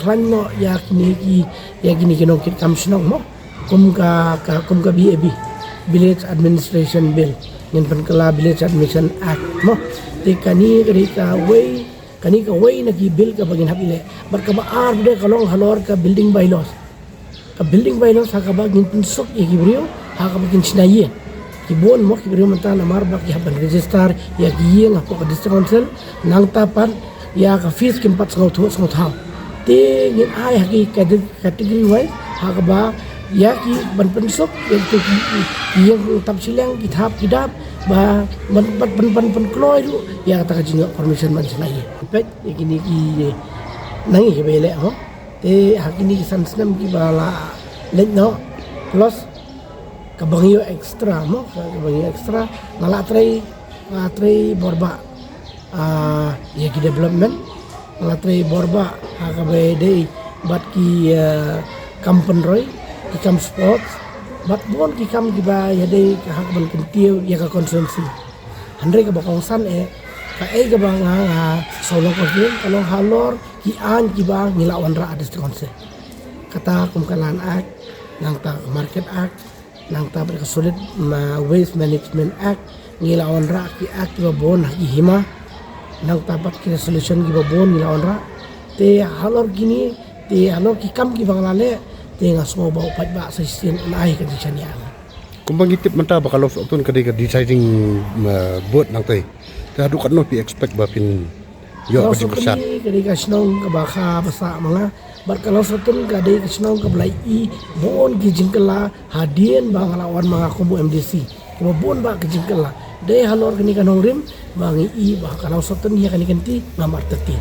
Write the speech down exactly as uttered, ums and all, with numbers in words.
Khlaiñ noh ïa kine ki, ïa kine ki nongkitkam shnong mo. Kum ka, ka, kum ka B A B, Village Administration Bill. Ngin pynkylla Village Administration Act mo. Te kane ka dei kawei, kane kawei na ki bill kaba ngin hap ïaleh. Bad kaba ar pat ka long halor ka building bylaws. Ka building bylaws ha kaba ngin pynsuk ïa ki briew ha kaba kin shna ïing. Ki bun mo ki briew mynta namar ba ki hap ban register ïa ki ïing hapoh ka District Council, nangta pat ïa ka fees kim pat sngewthuh sngewthaw. Te ngin ai ha ki cate-, category wise ha kaba ïa ki ban pynsuk ïa ki, ki, ki ïing tap shiliang, ki thap ki dap, ba ban, ban, ban, ban pynkloi ruh ïa kata ka jingïoh permission ban shna ïing. Peit ïa kine ki nangne kiba ïaleh mo. Te ha kine ki san snem kiba la leit noh, plus kaba ngi ïoh extra mo, kaba ngi ïoh extra, nga la trei, nga la trei borbah, ah, ïa ki development, nga la trei borbah ha kaba ïadei bad ki, ah, kam pynroi, ki kam sports, bad bun ki kam kiba ïadei ha kaba kyntiew ïa ka constituency. Hynrei kaba kongsan eh, kaei kaba nga, nga sngewlong kyrkieh ka long halor ki aiñ kiba ngi la wanrah ha District Council. Kata kum ka Land Act, nangta ka Market Act, nangta bad ka Solid Ma-, Waste Management Act, ngi la wanrah ki act kiba bun ha ki hima, nangta bad ki resolution kiba bun ngi la wanrah. Te halor kine, te halor ki kam kiba nga la leh, te nga sngew ba u paidbah sa shisien un ai ka jingshaniah. Kumba ngi tip mynta ba ka Law Sohtun ka dei ka deciding, uh, vote nangtei. Te haduh katno phi expect ba phin ïoh ka jingkyrshan? Ka Law Sohtun ka dei ka shnong kaba kha ba sah ma nga. Bad ka Law Sohtun ka dei ka shnong kaba la ïohi bun ki jingkylla hadien ba nga la wan ma nga kum u M D C. Kiba bun bah ki jingkylla. Dei halor kane ka nongrim ba ngi ïohi ba ka Law Sohtun ïa kane ka kynti ngam artatien.